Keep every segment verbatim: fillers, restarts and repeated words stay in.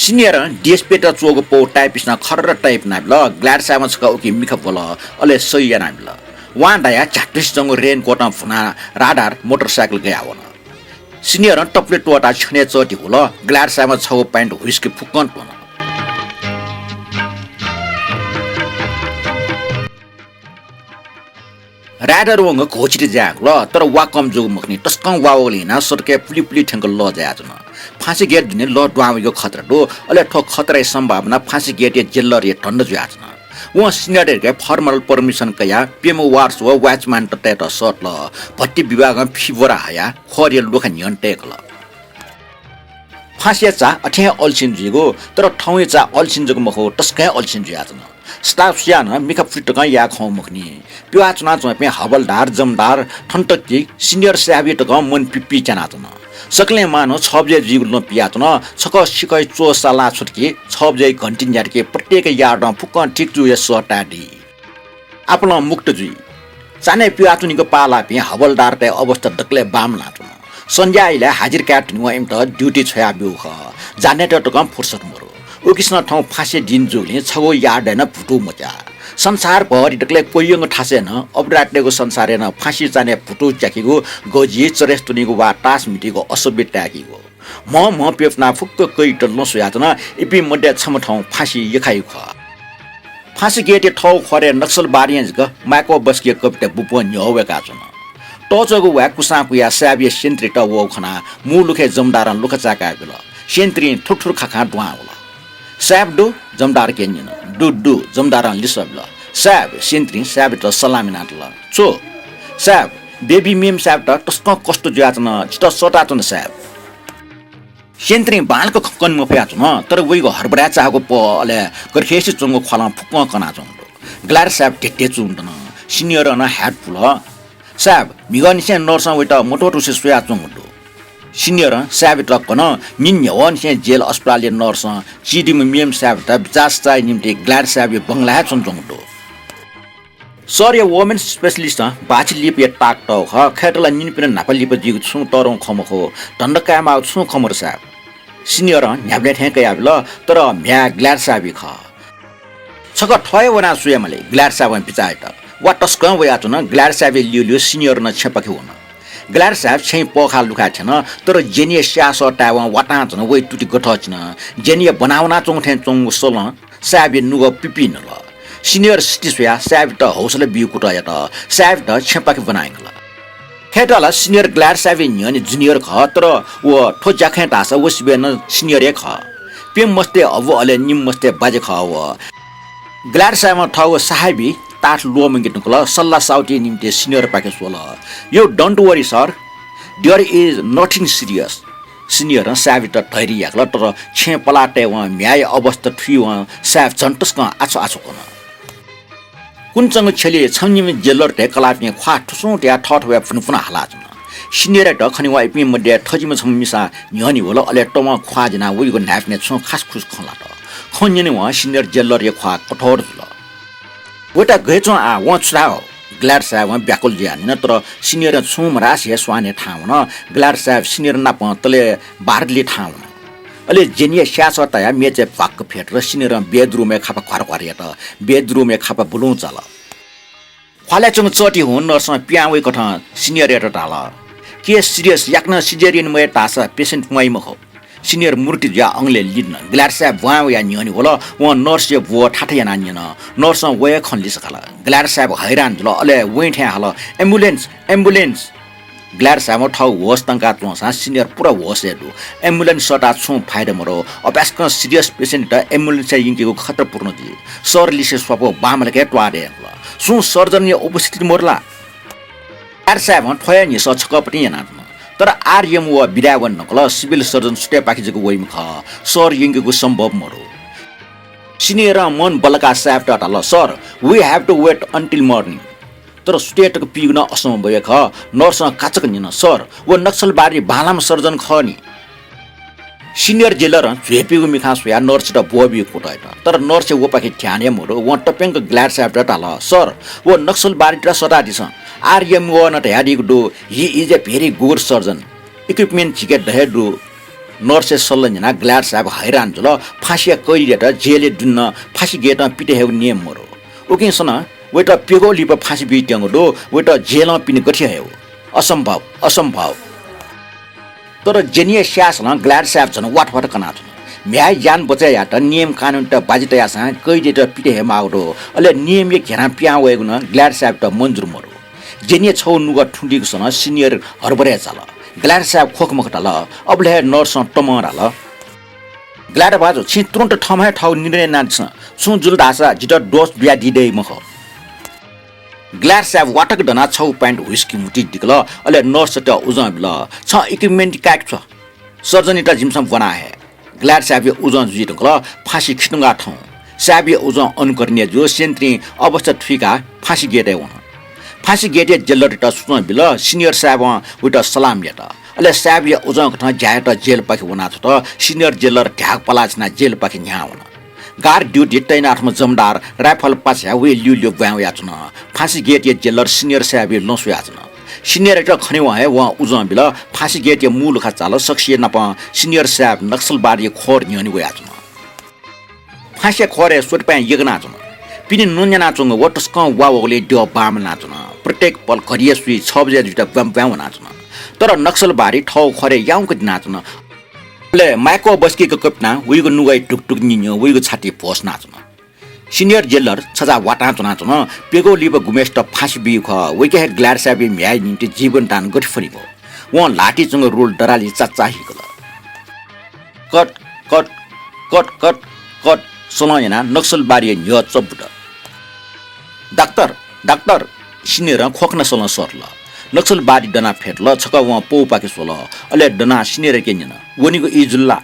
सिनियरं डिएसपीयात च्वःगु पौ ताइपिसं खर्र ताइप नाबिल। ग्ल्याड साहेबं छकः उकी मिखा ब्वल, अले सही यानाबिल। वं दयाः झ्यातुस च्वंगु रेनकोटं भुनाः राडार मोटरसाइकल गयावन। सिनियरं तपुलि त्वःताः छ्यनय् चःति हुल। ग्ल्याड साहेबं छगू पाइन्ट व्हिस्की फुक्कं त्वन। राडार वंगु घोचित जाय्‌कुल, तर वा कम जूगु मखुनि। तसकं वा वःगुलिं यानाः सडकय् पुलि पुलि थ्यंक लः जायाच्वन। फाँसी गेट दुने लः दुहां वइगु खतरा दु, अले थ्व खतराया सम्भावना फाँसी गेटया जेलरया धन्दा जुयाच्वन। वं सिनियरयाके formal permission कयाः प्यम्ह वार्स व watchman-त तयेत सःतल। भट्टी विभागं फि बोरा हयाः खरया लुखा न्ह्यःने तय्‌कल। फाँसीया चा अथे हे अल्छिन जुइगु, तर थौंया चा अल्छिन जक मखु, तसकं हे अल्छिन जुयाच्वन। स्टाफ सुयां नं मिखा फुति तकं याये खंगु मखुनि। पिवाः च्वनाच्वंपिं हवलदार, जमदार, थन तक कि सिनियर साहेबया तकं मन पिप्पी च्यानाच्वन। सकलें मांनं छ बजे जुइगु लँ पियाच्वन। छकः सिकय् च्वःसा लाः छ्वत कि छ बजेया घन्टी न्यात कि प्रत्येक यार्डं फुक्कं ठीक जूगुया सः ताये दइ। आपालं मुक्त जुइ। चान्हय् पिवाः च्वनीगु पाः लाःपिं हवलदारतय् अवस्था दकलय् बांमलाच्वन। सन्ध्या इलय् हाजिर काये धुनेवं इमित ड्युटी छ्वयाब्यूगु खः। जान्हय्‌त तकं फुर्सद मरु। उकिसं थौं फाँसीया दिं जूगुलिं छगू यार्डय् नं भुतू मच्या। संसारभरि दकलय् क्वह्यंगु थासय् नं अपराधतय्‌गु संसारय् नं फाँसी चान्हय् भुतू च्याकीगु, गजि, चरेस त्वनीगु वा तास मितीगु, असभ्य ताय्‌कीगु। म्हं म्हं प्यपुनाः फुक्क कैयात लँ स्वयाच्वन। इपिं मध्ये छम्ह थौं फाँसी यख्खाइगु खः। फाँसी गेटया थःगु खरय् नक्सलबारीं जक माय्‌कः बस्केया कबिता बुप्वं न्ह्यः वय्‌काच्वन। तःच्वःगु वाय् कुसां कुयाः साहेबया सेन्त्रीत वःगु खनाः मू लुखय् जमदारं लुखा चाय्‌काबिल। सेन्त्रीं थुरथुर खाखां दुहां वल। "साहेब दु?" जमदारके न्यन। "दु, दु।" जमदारं लिसः बिल। "साहेब।" सेन्त्रीं साहेबयात सलाम यानातल। "छु?" "साहेब, बेबी मेम साहेबयात तसकं कष्ट जुयाच्वन, जितः सःताच्वन साहेब।" सेन्त्रीं बांलाक खँ कने मफयाच्वन, तर वइगु हरबराय् चाःगु पह अले कर्खेसि च्वंगु ख्वालं फुक्कं कनाच्वंगु दु। ग्ल्याड साहेब धेत्थे चून्धन। सिनियरं नं hat पुल। "साहेब, म्हिगःनिसें नर्सं वइत मत्वःतुसे स्वयाच्वंगु दु।" सिनियरं साहेबयात कन। न्हिं न्ह्यवंनिसें जेल अस्पतालया नर्सं चिदीम्ह मेम साहेबयात बिचाः सचाःया निंतिं ग्ल्याड साहेबया बंगला हे च्वनाच्वंगु दु। सरया women specialist-ं बाछि लिपाया ताक तःगु खः। खय्‌त ला निनिपिं न्हापा लिपा जुइगु छुं तःधंगु खँ मखु, धन्दा कायेमाःगु छुं खँ मदु साहेब। सिनियरं न्ह्याबलें थें कयाबिल, तर म्ह्याय् ग्ल्याड साहेबया खः। "छकः थः हे वनाः स्वयेमाली।" ग्ल्याड साहेबं बिचाः यात। वा तसकं वयाच्वन। ग्ल्याड साहेबया ल्यूल्यू सिनियर नं छेँपाखे वन। ग्ल्याड साहेब छेँय् पःखाः लुखाय् थ्यन, तर जेनीया स्याःसः तायेवं वातां च्वन। वइ तुति गथः चिन। जेनीया ब्वनाः वनाच्वंगु थें च्वंगु सलं साहेबया नुगः पिपिं नल। सिनियर सिति स्वयाः साहेबयात हौसला बीगु कुतः यात। साहेबयात छेँपाखे ब्वना यंकल। खय्‌त ला सिनियर ग्ल्याड साहेबया न्ह्यःने junior खः, तर व थ्व ज्याखँय् धाःसा व सिबय् नं senior हे खः। प्यम्ह मस्तय् अबु अले निम्ह मस्तय् बाज्या खः व। ग्ल्याड साहेबं थःगु साहेबी ताठ ल्वःमंके धुंकल, सल्लाह साउतिया निंतिं सिनियरपाखे स्वल। "You don't worry sir, there is nothing serious।" सिनियरं साहेबयात धैर्य याकल, तर छेँ पलाः तयेवं म्ह्याय्‌या अवस्था थुइवं साहेब झन तसकं आछु आछु वन। कुन्हु च्वंगु छ्यलय् छम्ह निम्ह जेलरतय् कलाःपिं ख्वाः थुसुं तयाः थःथवय् भुनभुन हालाच्वन। सिनियरयात खनेवं इपिं मध्ये थजिम्ह छम्ह मिसा न्ह्यःने वल, अले तमं ख्वाः ज्वनाः वइगु न्हाय्‌पनय् छुं खासखुस खँ ल्हात। खँ न्यनेवं सिनियर जेलरया ख्वाः कठोर जुल। "वय्‌ता गय् च्वं आः, वं छु धाः?" ग्ल्याड साहेबं ब्याकुल जुयाः न्यन, तर सिनियरं छुं मधासे हे स्वानय् थाहां वन। ग्ल्याड साहेब सिनियर नाप तलय् बारली थाहां वन। अले जेनीया स्याःसः तायाः मेचय् भ्वाक्क फ्यतल। सिनियरं bedroom-य् खापा घ्वार घ्वार यात। Bedroom-य् खापा बुलुं चाल। ख्वालय् च्वंगु चःति हुँ नर्सं पिहां वइकथं सिनियरयात धाल, "Case serious, याकनं cesarean मयात धाःसा patient म्वाइ मखु।" सिनियर मुर्ति जुयाः अँगलय् लिधन। ग्ल्याड साहेब ब्वाँय् वयाः न्ह्यःने वल। वं नर्सया ब्वः थाथा यानाः न्यन। नर्सं वया खँ लिसः काल। ग्ल्याड साहेब हैरान जुल, अले वइथें हाल, "Ambulance, ambulance!" ग्ल्याड साहेबं थःगु होश तंका च्वंसां सिनियर पूरा होशय् दु। Ambulance सःताः छुं फाइदा मदु। अपाय्‌सकं serious patient-यात ambulance-य् यंकेगु खतरापूर्ण जुइ। सर लिसे स्वापू बांमलाक हे त्वाः दये यंकल। सुं surgeon-या उपस्थिति मदु ला? ग्ल्याड साहेबं थ्व हे न्ह्यसः छकःपतिं यानाच्वन। तर आरएमओ बिदाय् वने धुंकल। Civil surgeon सुथय्‌पाखे जक वइम्ह खः। सर यंकेगु सम्भव मदु। सिनियरं मन बल्लाकाः साहेबयात धाल, "Sir, we have to wait until morning।" तर सुथय् तक पीगु नं असम्भव हे खः। नर्सं काचाक्क न्यन, "Sir, व नक्सलवादी बांलाम्ह surgeon खः नि।" सिनियर जेलरं झ्वय्‌पीगु मिखां स्वयाः नर्सयात ब्वःबीगु कुतः यात। तर नर्सया वपाखे ध्यान हे मदु। वं तप्यंक ग्ल्याड साहेबयात धाल, "Sir, व नक्सलवादीत सःतादिसँ। आरएमओ नं धयादीगु दु, he is a very good surgeon। Equipment झीके द हे दु।" नर्सया सल्लाह न्यनाः ग्ल्याड साहेब हैरान जुल। फाँसीया कैदीयात जेलय् दुने फाँसी गेटं पित हयेगु नियम मदु। उकिं सन वयात प्यघौ लिपा फाँसी बीत्यंगु दु, वयात जेलं पिने गथे हयेगु? असम्भव, असम्भव। तर जेनीया स्यासलं ग्ल्याड साहेब झन वाथवाथ कनाच्वन। म्ह्याय् ज्यान बचय् यायेत नियम कानुनत बाजि तयासां कैदीयात पित हयेमाःगु दु, अले नियमया घेरां पिहां वयेगु नं ग्ल्याड साहेबयात मन्जुर मदु। जेनीया छगू नुगः थुंदीगु सनं सिनियर हरबरय् झाल। ग्ल्याड साहेब ख्वखमख धाल। अबलय् हे नर्सं तमं धाल, ग्ल्याड भाजु, छिं तुरुन्त थःम्हं हे थःगु निर्णय यानादिसँ। छुं जुल धाःसा जितः दोष बियादी दइ मखु। ग्ल्याड साहेब वातक दनाः छगू पाइन्ट whisky म्हुतुइ दिकल, अले नर्सयात उजं बिल, छं equipment काय्क छ्व। सर्जनीत जिमिसं ब्वना हये। ग्ल्याड साहेबया उजं जुइ धुंकल। फाँसी खितुंगा थौं साहेबया उजं अनुकरणीय जूगु सेन्त्रीं अवस्था थुइकाः फाँसी गेटय् वन। फाँसी गेटया जेलरयात सुचं बिल। सिनियर साहेबं वयात सलाम यात। अले साहेबया उजंकथं ज्या यायेत जेलपाखे वनाछ्वत। सिनियर जेलर ध्याग पलाः छ्यनाः जेलपाखे न्ह्याः वन। गार्ड ड्युटी तैनाथम्ह जमदार राइफल पाछ्याः वया ल्यूल्यू ब्वाँय् वयाच्वन। फाँसी गेटया जेलर सिनियर साहेबया लँ स्वयाच्वन। सिनियरयात खनेवं हे वं उजं बिल। फाँसी गेटया मू लुखा चाल। सकसिया नाप सिनियर साहेब नक्सलवादीया खोर न्ह्यःने वयाच्वन। फाँसीया खोरय् स्वतपाँय् यगनाच्वन। पिने नुन्यानाच्वंगु व तसकं वा वःगुलिं द्यः बांमलानाच्वन। प्रत्येक पल घडिया सुइ छ बजे जुइत ब्वाँय् ब्वाँय् वनाच्वन। तर नक्सलवादी थःगु खोरय् याउँक दिनाच्वन। अले माय्क्व बस्कीक कपिनाः वइगु नुगः धुकधुक न्यंन्यं वइगु छाति भ्वसनाच्वन। सिनियर जेलर छजाः वातां च्वनाच्वन। प्यघौ लिपा गुम्हेसित फाँसी बीगु खः, वइके हे ग्ल्याड साहेबया म्ह्याय् निंतिं जीवन दान गथे फ्वनीगु? वं ल्हातिइ च्वंगु रुल दरालय् चाचाः Haeckel. Cut, cut, cut, cut, cut सलं यानाः नक्सलवादीया न्ह्यः चब्बुत। डाक्टर, डाक्टर, सिनियरं ख्वखना सलं सःतल। नक्सलवादी दनाः फ्यतल। छकः वं पौपाखे स्वल। अले दनाः सिनियरयाके न्यन, वनीगु ई जुल ला?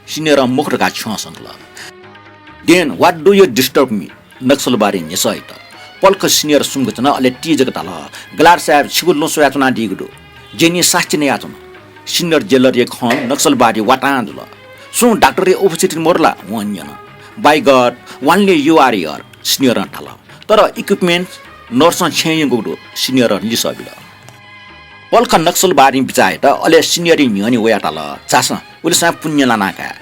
सिनियरं मखु धकाः छ्यं संकल। Then what do you disturb me? नक्सलवादीं न्ह्यसः हित। पलख सिनियर सुम्क च्वन, अले ति जक धाल, ग्ल्याड साहेब, छिगु लँ स्वयाच्वनादीगु दु। जेनीं सास्ती नयाच्वन। सिनियर जेलरया खँ नक्सलवादी वातां जुल। सुं डाक्टरया उपस्थिति मदु ला? वं न्यन। By God, only you are here, सिनियरं धाल। तर equipment नर्सं छेँ यंकूगु दु, सिनियरं लिसः बिल। पलख नक्सलवादीं बिचाः यात, अले सिनियरया न्ह्यःने वयाः धाल, झासँ, उलिसां पुण्य लाना काये।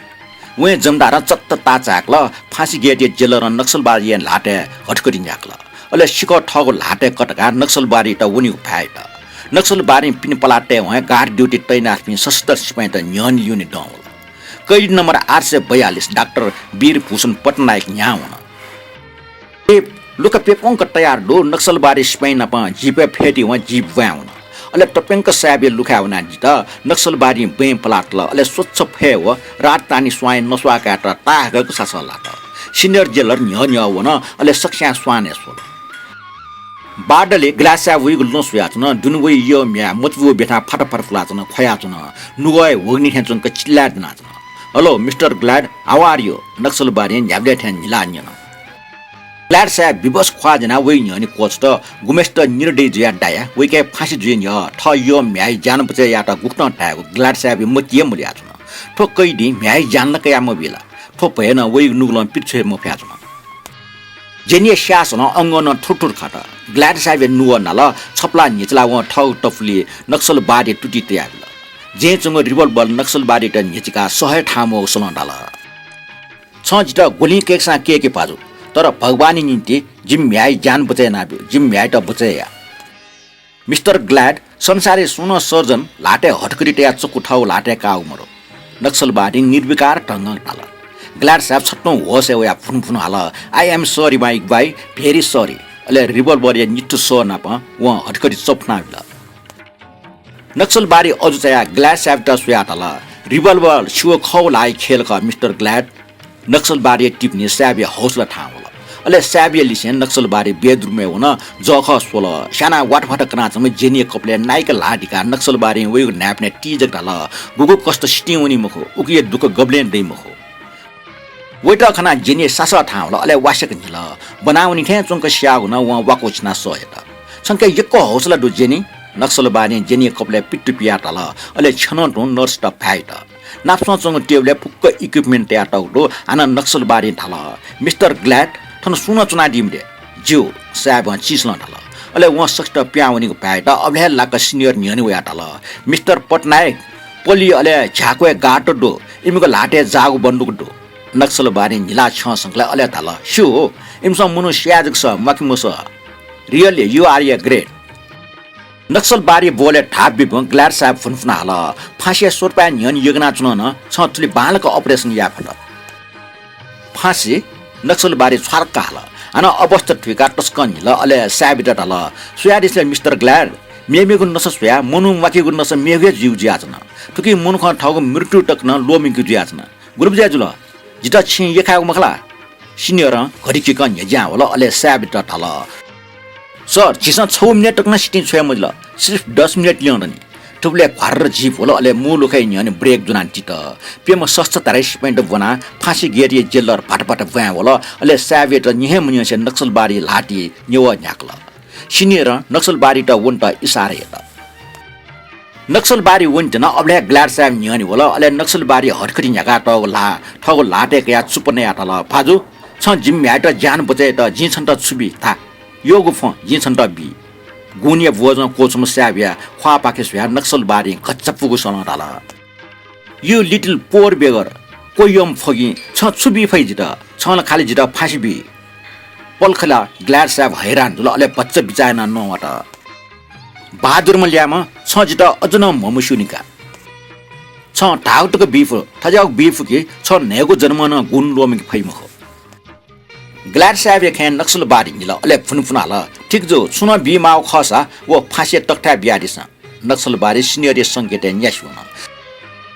वं जमदारं चत्त ताः चाय्कल। फाँसी गेटया जेलरं नक्सलवादीया ल्हातय् हथकडी न्ह्याकल। अले सिखः थःगु ल्हातय् कतकाः नक्सलवादीत वनीगु भाय् यात। नक्सलवादीं पिने पलाः तयेवं हे गार्ड ड्युटी तैनाथपिं सशस्त्र सिपाइँत न्ह्यःने ल्यूने दं वल। कैदी नम्बर आठ सय बयालिस डाक्टर वीर भूषण पटनायक न्ह्याः वन। ए, लुखा प्यप्वंक तयार दु। नक्सलवादी सिपाइँ नाप जीपय् फ्यतुवं जीप ब्वाँय् वन। अले तप्यंक साहेबया लुखाय् वनाः जितः नक्सलवादीं बँय् पलातल। अले स्वच्छ फय् व राजधानी स्वाँय् नस्वाः कायेत ताःहाकःगु सासः लात। सिनियर जेलर न्ह्यः न्ह्यः वन, अले सकस्यां स्वानय् स्वल। बादलय् ग्ल्याड साहेब वइगु लँ स्वयाच्वन। दुने वइ यः म्ह्याय् मतिबू ब्यथां फात फात पुलाच्वन, ख्वयाच्वन। नुगः हे ह्वगिनि थें च्वंक चिल्लाय् दनाच्वन। Hello, mister glad, how are you? नक्सलवादीं न्ह्याबलें थें न्हिलाः न्यन। ग्ल्याड साहेब विवश ख्वाः ज्वनाः वइ न्ह्यःने क्वछुत। गुम्हेसित निर्दयी जुयाः दाया, वइके फाँसी जुइ न्ह्यः थः यः म्ह्याय् ज्यान बचय् यायेत गुकथं धायेगु ग्ल्याड साहेबया मतिइ हे मदयाच्वन। थ्व कैदीं म्ह्याय् ज्यान ला कयाः मबी ला? थ्व भयं नं वइगु नुगलं पित छ्वये मफयाच्वन। जेनीया स्यासलं अंगं नं थुरथुर खात। ग्ल्याड साहेबया नुगः नाल। छपलाः न्ह्यचिलाः वं थःगु तपुलिइ नक्सलवादीया तुति तयाबिल। जेँ च्वंगु रिभल्भर नक्सलवादीत न्ह्यचिकाः सह हे थाहां मवःगु सलं धाल। छं जितः गुलिं कय्कसां कय्के भाजु, तर भगवानया निंतिं जिमि म्ह्याय् ज्यान बचय् यानाब्यु, जिमि म्ह्याय्‌त बचय् या। मिस्टर ग्ल्याड, संसारय् सुं नं सर्जन ल्हातय् हथकडी तयाः चक्कु थःगु ल्हातय् काःगु मदु। नक्सलवादीं निर्विकार ढंगं धाल। ग्ल्याड साहेब छत्तं होसय् वयाः भुनुभुनु हाल, I am sorry my भाइ, very sorry। अले रिभल्भरया निथु सः नाप वं हथकडी चफुनाबिल। नक्सलवादी अजू चायाः ग्ल्याड साहेबयात स्वयाः धाल, रिभल्भर छिगु खःगु ल्हाःया खेल खः मिस्टर ग्ल्याड। नक्सलवादीया टिप्नी साहेबया हौसला थाहां वल। अले साहेबया लिसें नक्सलवादी बेडरुमय् वन, जःखः स्वल। स्यानाः वाथवाथ कनाच्वंम्ह जेनीया कपालय् नाइक ल्हाः दिकाः नक्सलवादीं वइगु न्हाय्पनय् ति जक धाल, गुगु कष्ट सितिं वनी मखु, उकिया दुःख गबलें दइ मखु। वइत खनाः जेनीया सासः थाहां वल, अले वास्याक न्हिल। ब्वनावनी थें च्वंक स्याःगु नं वं वाकु छिनाः सः यात। छंके यक्व हौसला दु जेनी। नक्सलवादीं जेनीया कपालय् पित्तु पियाः धाल, अले छ्यनं तुं नर्सयात भाय् यात। नापसं च्वंगु टेबलय् फुक्क equipment तयातःगु दु। हानं नक्सलवादीं धाल, मिस्टर ग्ल्याड, थन सुं नं च्वनादी मते। ज्यू, साहेबं चिसलं धाल। अले वं सकसित पिहां वनीगु भाय् यात। अबलय् हे लाक्क सिनियर न्ह्यःने वयाः धाल, मिस्टर पटनायक, पलि अले झ्याक्वय् गार्ड दु। इमिगु ल्हातय् जाःगु बन्दुक दु। नक्सलबारीं न्हिला छ्यं संकल, अले धाल, स्यू, इमिसं मनू स्याये जक सः, म्वाके मसः। Really, you are a great। Naxalbari ब्वलय् धाप बिबं ग्ल्याड साहेब फुनफुना हल। फाँसिया स्वरुपाय् न्ह्यःने यगनाच्वनं नं छं थुलि बांलाक operation याये फत। फाँसी नक्सलबारी छ्वार्क हाल। हानं अवस्था थुइकाः तसकं न्हिल, अले साहेबयात धाल, स्वयादिसँ मिस्टर ग्ल्याड, मेमेगु नसा स्वयाः मनू म्वाकेगु नसा मेगु हे ज्यू जुयाच्वन। थुकी मनुखं थःगु मृत्यु तक नं ल्वःमंकेगु जुयाच्वन। गुलि बज्या जुल? जितः छिं यख्खायेगु मखु ला? सिनियरं घडिकिकं न्ह्यज्यां वल, अले साहेबयात धाल, सर, झीसं छगू मिनेट तक नं सितिं छ्वये मजिल, सिर्फ दस मिनेट लिहां दनि। थुबलय् घ्वार्र जीप वल, अले मू लुखाया न्ह्यःने ब्रेक ज्वनाः तित। प्यम्ह सस्ता धाराया सिपाइँत ब्वनाः फाँसी गेटया जेलर भात भात ब्वाँय् वल, अले साहेबयात न्ह्यः हे मन्यंसे नक्सलबारी ल्हातिइ नेवः न्ह्याकल। सिनियरं नक्सलबारीत वनेत इसारा यात। नक्सलबारी वने धुन अबलय् ग्ल्याड साहेब न्ह्यःने वल, अले नक्सलबारी हटखटी न्ह्याकातःगु ल्हाः थःगु ल्हातय् कयाः चुप्पा नयाः धाल, भाजु, छं जिमि म्ह्याय्‌यात ज्यान बचय् यायेत जिं छन्त छु बी? धा। यःगु फ्वँ जिं छन्त बी। गुणया ब्वजं क्वछुम्ह साहेबया ख्वाःपाखे स्वयाः नक्सलबारीं घच्चापुगु स्वलं धाल, You little poor beggar, क्वह्यंम्ह फकिं, छं छु बी फइ जितः? छं ला खालि जितः फाँसी बी। पलख ला ग्ल्याड साहेब हैरान जुल, अले भचा बिचाः यानाः नवात। बहादुरम्ह ल्याय्‌म्ह, छं जितः अझ नं म्हमस्यूनि का। छं धाःगु तक बी फु, थज्याःगु बी फु कि छं न्हय्‌गू जन्मं नं गुण ल्वःमंके फइ मखु। ग्ल्याड साहेबया खँय् नक्सलबारी न्हिल, अले फुनफुन हाल, ठीक जू, छुं नं बी माःगु खःसा व फाँसीया तख्ताय् बियादिसँ। नक्सलबारी सिनियरया संकेतय् न्यासि वन।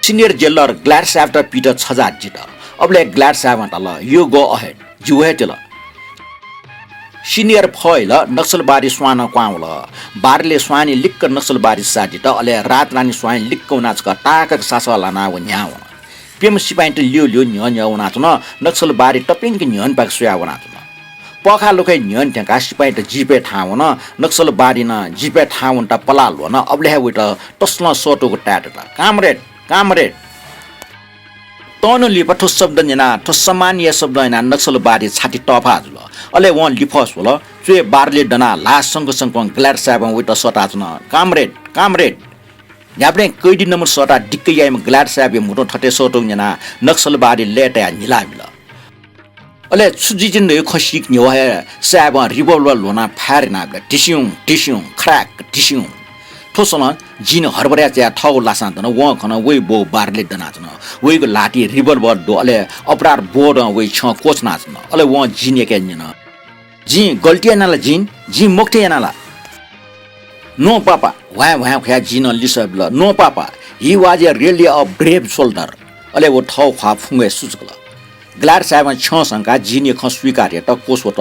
सिनियर जेलर ग्ल्याड साहेबयात पीत छजाः दित। अबलय् ग्ल्याड साहेबं धाल, You go ahead, जिगु हे तिल। सिनियर फहिल नक्सलबारी स्वानं क्वहां वल। बारले स्वांनिं लिक्क नक्सलबारी सादित, अले रातरानी स्वांनिं लिक्क वनाः छकः ताकक सासः लानाः व न्ह्याः वन। प्यम्ह सिपाइँत ल्यू ल्यू न्ह्यः न्ह्यः वनाच्वन। नक्सलबारी तप्यंक न्ह्यःनेपाखे स्वयाः वनाच्वन। पःखाः लुखाया न्ह्यःने थ्यंकाः सिपाइँत जीपय् थाहां वन। नक्सलबारीं नं जीपय् थाहां वनेत पलाः ल्ह्वन। अबलय् हे वइत तसलं सःतूगु ताये दत। Comrade, comrade. तःन्हु लिपा थ्व शब्द न्यनाः, थ्व सम्मानया शब्द न्यनाः नक्सलबारी छाति तःफाः जुल। अले वं लिफः स्वल। च्वय् बारले दनाः ल्हाः संक संकं ग्ल्याड साहेबं वइत सःताच्वन। Comrade, comrade. न्ह्याबलें कैदी नम्बर सःताः दिक्क याइम्ह ग्ल्याड साहेबया म्हुतुं थथे सःतूगु न्यनाः नक्सलबारी लय्‌तायाः न्हिलाबिल। अले छु जुइतिनि धइगु खँ सीके न्ह्यः हे साहेबं revolver ल्ह्वनाः fire यानाबिल। ढिस्युं, ढिस्युं, ख्राक, ढिस्युं। थ्व स्वलं जिन हरबरय् च्वयाः थःगु लासां दन। वं खन वइ बौ बारले दनाच्वन। वइगु ल्हातिइ revolver दु, अले अपराध बोधं वइ छ्यं क्वछुनाच्वन। अले वं जिनयाके न्यन, जिं गल्ती याना ला जिन? जिं मखुथें याना ला? No पापा, ह्वाँय् ह्वाँय् ख्वयाः जिनं लिसः बिल। No पापा, he was a really a brave soldier। अले व थःगु ख्वाः फुंगु हे सुचुकल। ग्ल्याड साहेबं छ्यं संकाः जिनया खँ स्वीकार यात, क्वछ्वत।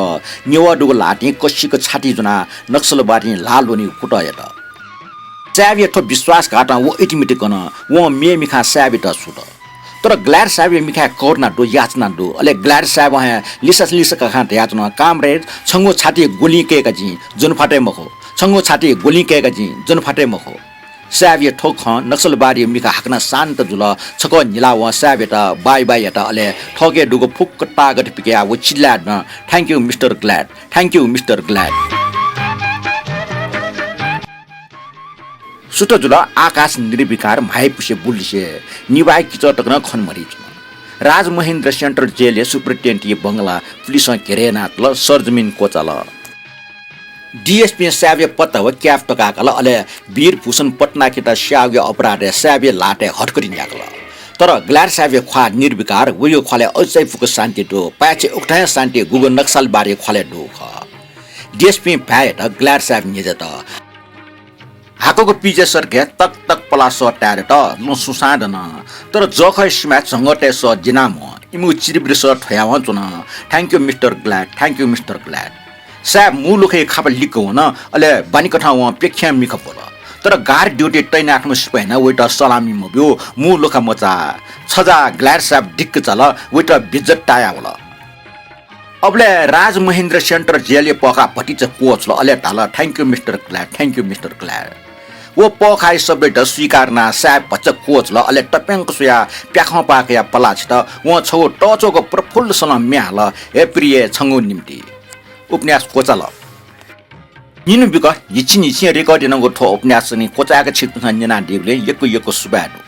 नेवः दुगु ल्हातिं कसिक छाति ज्वनाः नक्सलबारीं ल्हाः ल्ह्वनीगु कुतः यात। साहेबया थ्व विश्वासघातं व इतिमिति कन। वं मेमिखां साहेबयात सुत। तर ग्ल्याड साहेबया मिखाय् करुणा दु, याचना दु। अले ग्ल्याड साहेबं हे लिसा लिसा काकां धयाच्वन, कामरेड, छंगु छाति गुलिं कय्‌का जिं, ज्वने फातय् मखु। छंगु छाति गुलिं कय्‌का जिं, ज्वने फातय् मखु। साहेबया थ्व खँ नक्सलबारीया मिखा हाकनं शान्त जुल। छकः न्हिलाः वं साहेबयात बाइ बाइ यात, अले थःके दुगु फुक्क तागत पिकयाः व चिल्लाय् दन, Thank you, mister Glad. Thank you, mister glad. सुथ जुल आकाश निर्विकार म्हाय्‌पुसे बुलिसे निभाय् किचः तक नं खने मदइच्वन। राजमहेन्द्र सेन्ट्रल जेलया सुपरिटेन्डेन्टया बंगला पुलिसं घेरे यानातल, सरजमिन क्वचाल। डिएसपीं साहेबया पत्ता व क्याप तकाकाल, अले वीरभूषण पटनायकयात स्याःगुया अपराधय् साहेबया ल्हातय् हटकरि न्ह्याकल। तर ग्ल्याड साहेबया ख्वाः निर्विकार, वया ख्वालय् अझै फुक्क शान्ति दु। पाय्‌छि उकथं हे शान्ति गुगु नक्सलबारीया ख्वालय् दुगु खः। डिएसपीं भाय्‌यात ग्ल्याड साहेब न्ह्यज्यात। हाकःगु पिज्या सर घय् तक तक पलाः सः ताये दत, लँ सुसां दन। तर जःखः सिमाय् झंगःतय् सः दिनाः म्वाः, इमिगु चिरिबिरि सः थ्वयावं च्वन। Thank you, mister Glad, thank you, mister Glad. साहेब मू लुखाया खापा लिक्क वन, अले बानीकथं वं प्यखें मिखा ब्वल। तर guard duty तैनाथम्ह सिपाइँनं वइत सलामी मब्यू, मू लुखा मचाः। छजाः ग्ल्याड साहेब दिक्क चाल, वइत बेइज्जत तायावल। अबलय् राजमहेन्द्र सेन्ट्रल जेलया पःखाः भतिचा क्वछुल, अले धाल, Thank you, mister Glad, thank you, mister glad. व पःखाःया शब्दयात स्वीकार यानाः साहेब भचा क्वछुल, अले तप्यंक स्वयाः प्याखं पाः कयाः पलाः छित। वं छगू तःच्वःगु प्रफुल्ल सलं म्ये हाल, हे प्रिय, छंगु निंतिं। उपन्यास क्वचाल। निन्हु बिक, न्हिच्छि न्हिच्छि record यानागु थ्व उपन्यास चाहिँ क्वचाय्‌क छिकपिन्सं न्यनादीबलय् यक्व यक्व सुभाय् दु।